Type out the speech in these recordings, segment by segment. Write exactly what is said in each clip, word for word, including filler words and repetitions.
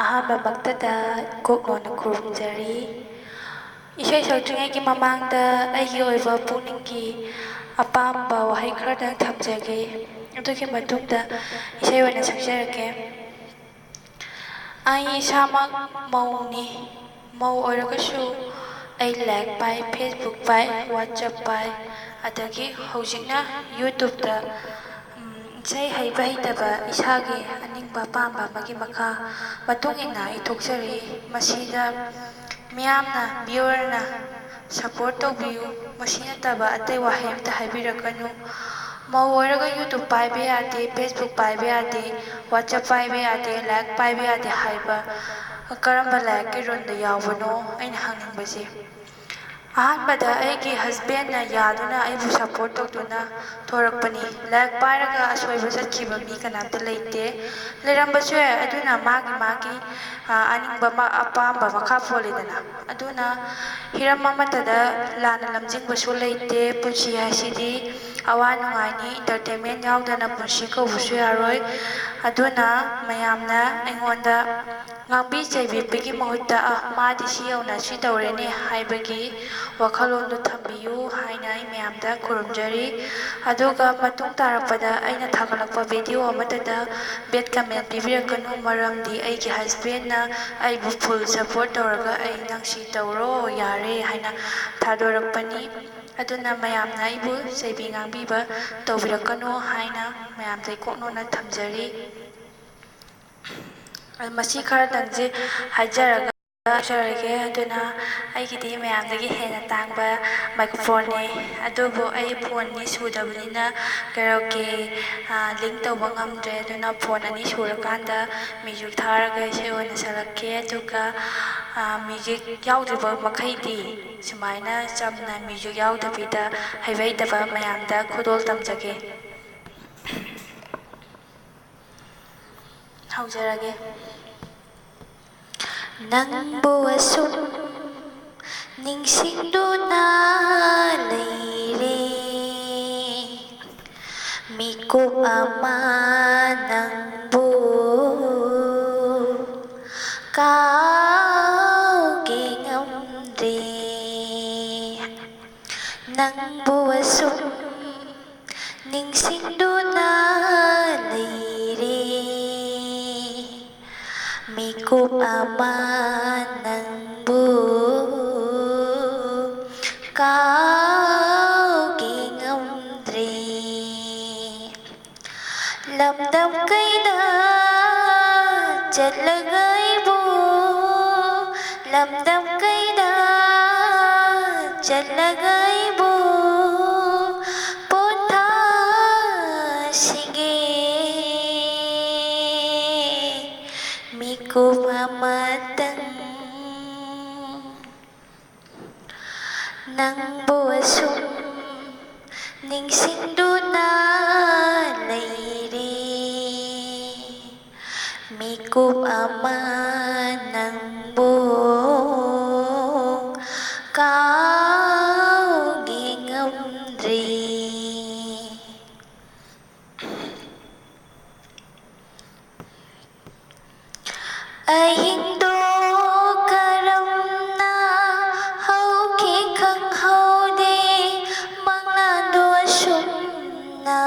ꯑꯍꯥꯟꯕꯃꯛꯇꯗ ꯀꯣꯛꯅꯣꯟꯅ ꯈꯨꯔꯨꯝꯖꯔꯤ꯫ ꯏꯁꯩ ꯁꯛꯇ꯭ꯔꯤꯉꯩꯒꯤ ꯃꯃꯥꯡꯗ ꯑꯩꯒꯤ ꯑꯣꯏꯕ ꯄꯨꯛꯅꯤꯡꯒꯤ ꯑꯄꯥꯝꯕ ꯋꯥꯍꯩ ꯈꯔꯗꯪ ꯊꯝꯖꯒꯦ꯫ ꯑꯗꯨꯒꯤ ꯃꯇꯨꯡꯗ ꯏꯁꯩ ꯑꯣꯏꯅ ꯁꯛꯆꯔꯛꯀꯦ꯫ ꯑꯩ ꯏꯁꯥꯃꯛ ꯃꯧꯅꯤ꯫ ꯃꯧ ꯑꯣꯏꯔꯒꯁꯨ ꯑꯩ ꯂꯥꯏꯔꯤꯛ ꯄꯥꯏ, Facebook ꯄꯥꯏ, WhatsApp ꯄꯥꯏ, ꯑꯗꯒꯤ ꯍꯧꯖꯤꯛꯅ YouTube-ꯇ, ꯎꯝ, ꯏꯁꯩ ꯍꯩꯕ ꯍꯩꯇꯕ ꯏꯁꯥꯒꯤ ꯑꯅꯤꯡꯕ ꯑꯄꯥꯝꯕ ꯑꯃꯒꯤ ꯃꯈꯥ, ꯃꯇꯨꯡ ꯏꯟꯅ ꯑꯩ ꯊꯣꯛꯆꯔꯛꯏ꯫ ꯃꯁꯤꯗ ꯃꯤꯌꯥꯝꯅ, viewer-ꯅ support ꯇꯧꯕꯤꯌꯨ꯫ ꯃꯁꯤ ꯅꯠꯇꯕ ꯑꯇꯩ ꯋꯥꯍꯩ ꯑꯝꯇ ꯍꯥꯏꯕꯤꯔꯛꯀꯅꯨ꯫ ꯃꯧ ꯑꯣꯏꯔꯒ YouTube ꯄꯥꯏꯕ ꯌꯥꯗꯦ, Facebook ꯄꯥꯏꯕ ꯌꯥꯗꯦ, WhatsApp ꯄꯥꯏꯕ ꯌꯥꯗꯦ, ꯂꯥꯏꯔꯤꯛ ꯄꯥꯏꯕ ꯌꯥꯗꯦ ꯍꯥꯏꯕ ꯀꯔꯝꯕ ꯂꯥꯏꯔꯤꯛꯀꯤ ꯔꯨꯜꯗ ꯌꯥꯎꯕꯅꯣ ꯑꯩꯅ ꯍꯪꯅꯤꯡꯕꯁꯦ? ꯑꯍꯥꯟꯕꯗ ꯑꯩꯒꯤ husband-ꯅ ꯌꯥꯗꯨꯅ ꯑꯩꯕꯨ support ꯇꯧꯗꯨꯅ ꯊꯣꯔꯛꯄꯅꯤ꯫ ꯂꯥꯏꯔꯤꯛ ꯄꯥꯏꯔꯒ ꯑꯁꯣꯏꯕ ꯆꯠꯈꯤꯕ ꯃꯤ ꯀꯅꯥꯝꯇ ꯂꯩꯇꯦ꯫ ꯂꯩꯔꯝꯕꯁꯨ ꯌꯥꯏ, ꯑꯗꯨꯅ ꯃꯥꯒꯤ ꯃꯥꯒꯤ, ꯑ, ꯑꯅꯤꯡꯕ ꯃ-, ꯑꯄꯥꯝꯕ ꯃꯈꯥ ꯄꯣꯜꯂꯤꯗꯅ꯫ ꯑꯗꯨꯅ ꯍꯤꯔꯝ ꯑꯃꯠꯇꯗ ꯂꯥꯟꯅ ꯂꯝꯖꯤꯡꯕꯁꯨ ꯂꯩꯇꯦ꯫ ꯄꯨꯟꯁꯤ ꯍꯥꯏꯁꯤꯗꯤ ꯑꯋꯥ ꯅꯨꯡꯉꯥꯏꯅꯤ, entertainment ꯌꯥꯎꯗꯅ ꯄꯨꯟꯁꯤ ꯀꯧꯕꯁꯨ ꯌꯥꯔꯣꯏ꯫ ꯑꯗꯨꯅ ꯃꯌꯥꯝꯅ ꯑꯩꯉꯣꯟꯗ ꯉꯥꯡꯕꯤ ꯆꯩꯕꯤꯕꯒꯤ ꯃꯍꯨꯠꯇ, "ꯑ, ꯃꯥꯗꯤ ꯁꯤ ꯌꯧꯅ ꯁꯤ ꯇꯧꯔꯦꯅꯦ" ꯍꯥꯏꯕꯒꯤ ꯋꯥꯈꯜꯂꯣꯟꯗꯨ ꯊꯝꯕꯤꯌꯨ ꯍꯥꯏꯅ ꯑꯩ ꯃꯌꯥꯝꯗ ꯈꯨꯔꯨꯝꯖꯔꯤ꯫ ꯑꯗꯨꯒ ꯃꯇꯨꯡ ꯇꯥꯔꯛꯄꯗ ꯑꯩꯅ ꯊꯥꯒꯠꯂꯛꯄ video ꯑꯃꯠꯇꯗ bad comment ꯄꯤꯕꯤꯔꯛꯀꯅꯨ, ꯃꯔꯝꯗꯤ ꯑꯩꯒꯤ husband-ꯅ ꯑꯩꯕꯨ full support ꯇꯧꯔꯒ "ꯑꯩ ꯅꯪ ꯁꯤ ꯇꯧꯔꯣ, ꯌꯥꯔꯦ" ꯍꯥꯏꯅ ꯊꯥꯗꯣꯔꯛꯄꯅꯤ꯫ ꯑꯗꯨꯅ ꯃꯌꯥꯝꯅ ꯑꯩꯕꯨ ꯆꯩꯕꯤ ꯉꯥꯡꯕꯤꯕ ꯇꯧꯕꯤꯔꯛꯀꯅꯨ ꯍꯥꯏꯅ ꯃꯌꯥꯝꯗ ꯏꯀꯣꯛꯅꯣꯟꯅ ꯊꯝꯖꯔꯤ꯫ ꯃꯁꯤ ꯈꯔꯗꯪꯁꯦ ꯍꯥꯏꯖꯔꯒ ꯂꯣꯏꯁꯤꯜꯂꯒꯦ꯫ ꯑꯗꯨꯅ ꯑꯩꯒꯤꯗꯤ ꯃꯌꯥꯝꯗꯒꯤ ꯍꯦꯟꯅ ꯇꯥꯡꯕ microphone-ꯅꯤ, ꯑꯗꯨꯕꯨ ꯑꯩ phone-ꯅꯤ ꯁꯨꯗꯕꯅꯤꯅ karaoke, ꯑ, link ꯇꯧꯕ ꯉꯝꯗ꯭ꯔꯦ꯫ ꯑꯗꯨꯅ phone ꯑꯅꯤ ꯁꯨꯔꯀꯥꯟꯗ music ꯊꯥꯔꯒ ꯏꯁꯩ ꯑꯣꯏꯅ ꯁꯛꯂꯛꯀꯦ꯫ ꯑꯗꯨꯒ, ꯑ, music ꯌꯥꯎꯗ꯭ꯔꯤꯕ ꯃꯈꯩꯗꯤ ꯁꯨꯃꯥꯏꯅ ꯆꯝꯅ music ꯌꯥꯎꯗꯕꯤꯗ ꯍꯩꯕ ꯍꯩꯇꯕ ꯃꯌꯥꯝꯗ ꯈꯨꯗꯣꯜ ꯇꯝꯖꯒꯦ꯫ ꯍꯧꯖꯔꯒꯦ꯫ ꯅꯪꯕꯨ ꯑꯁꯨꯝ ꯅꯤꯡꯁꯤꯡꯗꯨꯅ ꯂꯩꯔꯦ꯫ ꯃꯤꯀꯨꯞ ꯑꯃ ꯅꯪꯕꯨ ꯀꯥꯎꯒꯦ ꯉꯝꯗ꯭ꯔꯦ꯫ ꯅꯪꯕꯨ ꯑꯁꯨꯝ ꯅꯤꯡꯁꯤꯡꯗꯨꯅ ꯂꯩꯔꯦ꯫ ꯃꯤꯀꯨꯞ ꯑꯃ ꯅꯪꯕꯨ ꯀꯥꯎꯒꯦ ꯉꯝꯗ꯭ꯔꯦ꯫ ꯂꯝꯗꯝ ꯀꯩꯗ ꯆꯠꯂꯒ ꯑꯩꯕꯨ, ꯂꯝꯗꯝ ꯀꯩꯗ ꯆꯠꯂꯒ ꯑꯩꯕꯨ ꯄꯣꯊꯥꯁꯤꯒꯦ꯫ ꯃꯤꯀꯨꯞ ꯑꯃꯇꯪ ꯅꯪꯕꯨ ꯑꯁꯨꯝ ꯅꯤꯡꯁꯤꯡꯗꯨꯅ ꯂꯩꯔꯦ꯫ ꯃꯤꯀꯨꯞ ꯑꯃ ꯅꯪꯕꯨ ꯀꯥꯎꯒꯦ ꯉꯝꯗ꯭ꯔꯦ꯫ ꯑꯍꯤꯡꯗꯣ ꯀꯔꯝꯅ ꯍꯧꯈꯤ ꯈꯪꯍꯧꯗꯦ, ꯃꯪꯂꯥꯟꯗꯣ ꯑꯁꯨꯝꯅ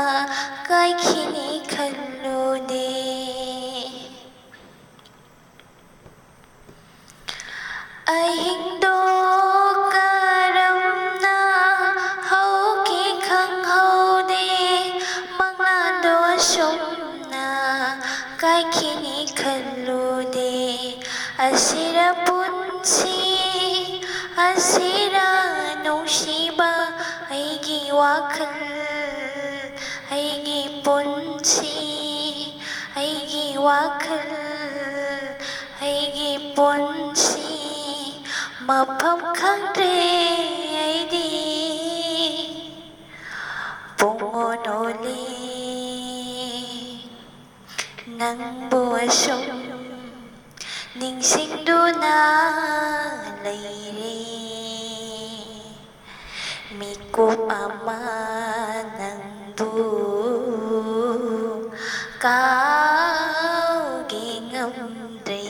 ꯀꯥꯏꯈꯤꯅꯤ ꯈꯜꯂꯨꯗꯦ꯫ ꯑꯍꯤꯡꯗꯣ ꯀꯔꯝꯅ ꯍꯧꯈꯤ ꯈꯪꯍꯧꯗꯦ, ꯃꯪꯂꯥꯟꯗꯣ ꯑꯁꯨꯝꯅ ꯀꯥꯏꯈꯤꯅꯤ ꯈꯜꯂꯨꯗꯦ꯫ ꯑꯁꯤꯔ ꯄꯨꯟꯁꯤ, ꯑꯁꯤꯔ ꯅꯨꯡꯁꯤꯕ ꯑꯩꯒꯤ ꯋꯥꯈꯜ, ꯑꯩꯒꯤ ꯄꯨꯟꯁꯤ, ꯑꯩꯒꯤ ꯋꯥꯈꯜ, ꯑꯩꯒꯤ ꯄꯨꯟꯁꯤ, ꯃꯐꯝ ꯈꯪꯗ꯭ꯔꯦ ꯑꯩꯗꯤ ꯄꯨꯡꯑꯣꯟ ꯑꯣꯜꯂꯤ꯫ ꯅꯪꯕꯨ ꯑꯁꯨꯝ ꯅꯤꯡꯁꯤꯡꯗꯨꯅ ꯂꯩꯔꯦ꯫ ꯃꯤꯀꯨꯞ ꯑꯃ ꯅꯪꯕꯨ ꯀꯥꯎꯒꯦ ꯉꯝꯗ꯭ꯔꯦ꯫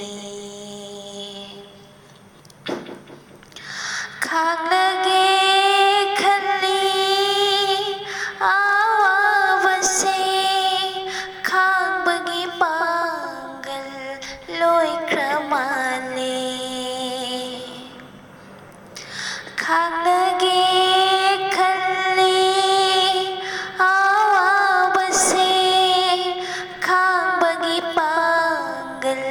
ꯄꯥꯡꯒꯜ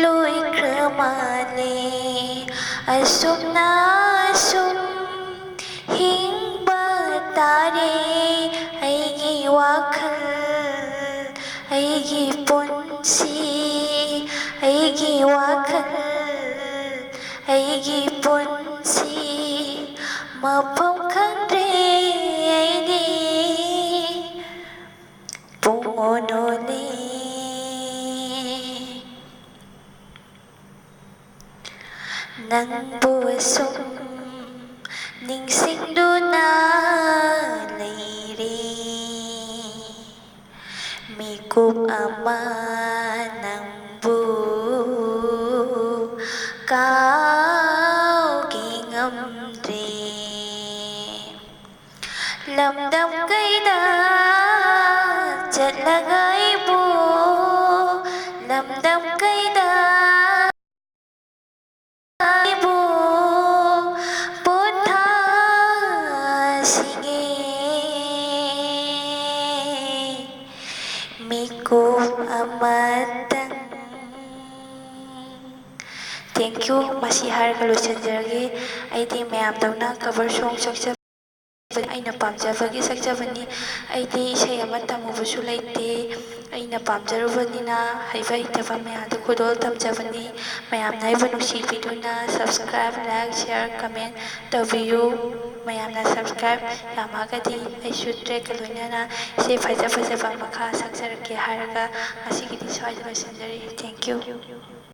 ꯂꯣꯏꯈ꯭ꯔ ꯃꯥꯜꯂꯦ꯫ ꯑꯁꯨꯝꯅ ꯁꯨꯝ ꯍꯤꯡꯕ ꯇꯥꯔꯦ꯫ ꯑꯩꯒꯤ ꯋꯥꯈꯜ, ꯑꯩꯒꯤ ꯄꯨꯟꯁꯤ, ꯑꯩꯒꯤ ꯋꯥꯈꯜ, ꯑꯩꯒꯤ ꯄꯨꯟꯁꯤ, ꯃꯐꯝ ꯈꯪꯗ꯭ꯔꯦ ꯑꯩꯗꯤ꯫ ꯄꯨꯡ ꯑꯣꯟ ꯑꯣꯜꯂꯦ꯫ ꯅꯪꯕꯨ ꯑꯁꯨꯝ ꯅꯤꯡꯁꯤꯡꯗꯨꯅ ꯂꯩꯔꯦ꯫ ꯃꯤꯀꯨꯞ ꯑꯃ ꯅꯪꯕꯨ ꯀꯥꯎꯒꯦ ꯉꯝꯗ꯭ꯔꯦ꯫ ꯂꯝꯗꯝ ꯀꯩꯗ ꯆꯠꯂꯒ ꯑꯩꯕꯨ, ꯂꯝꯗꯝ ꯀꯩꯗ ꯑꯩꯕꯨ ꯄꯣꯊꯥꯁꯤꯒꯦ꯫ ꯃꯤꯀꯨꯞ ꯑꯃꯇꯪ꯫ Thank you꯫ ꯃꯁꯤ ꯍꯥꯏꯔꯒ ꯂꯣꯏꯁꯤꯟꯖꯔꯒꯦ꯫ ꯑꯩꯗꯤ ꯃꯌꯥꯝꯗꯧꯅ cover song ꯁꯛꯆꯕ ꯑꯩꯅ ꯄꯥꯝꯖꯕꯒꯤ ꯁꯛꯆꯕꯅꯤ꯫ ꯑꯩꯗꯤ ꯏꯁꯩ ꯑꯃ ꯇꯝꯃꯨꯕꯁꯨ ꯂꯩꯇꯦ꯫ ꯑꯩꯅ ꯄꯥꯝꯖꯔꯨꯕꯅꯤꯅ ꯍꯩꯕ ꯍꯩꯇꯕ ꯃꯌꯥꯝꯗ ꯈꯨꯗꯣꯜ ꯇꯝꯖꯕꯅꯤ꯫ ꯃꯌꯥꯝꯅ ꯑꯩꯕꯨ ꯅꯨꯡꯁꯤꯕꯤꯗꯨꯅ subscribe, like, share, comment ꯇꯧꯕꯤꯌꯨ꯫ ꯃꯌꯥꯝꯅ subscribe ꯌꯥꯝꯃꯒꯗꯤ ꯑꯩꯁꯨ trackꯀ ꯂꯣꯏꯅꯅ ꯏꯁꯩ ꯐꯖ ꯐꯖꯕ ꯃꯈꯥ ꯁꯛꯆꯔꯛꯀꯦ ꯍꯥꯏꯔꯒ ꯉꯁꯤꯒꯤꯗꯤ ꯁ꯭ꯋꯥꯏꯗ ꯂꯣꯏꯁꯤꯟꯖꯔꯤ꯫ Thank you꯫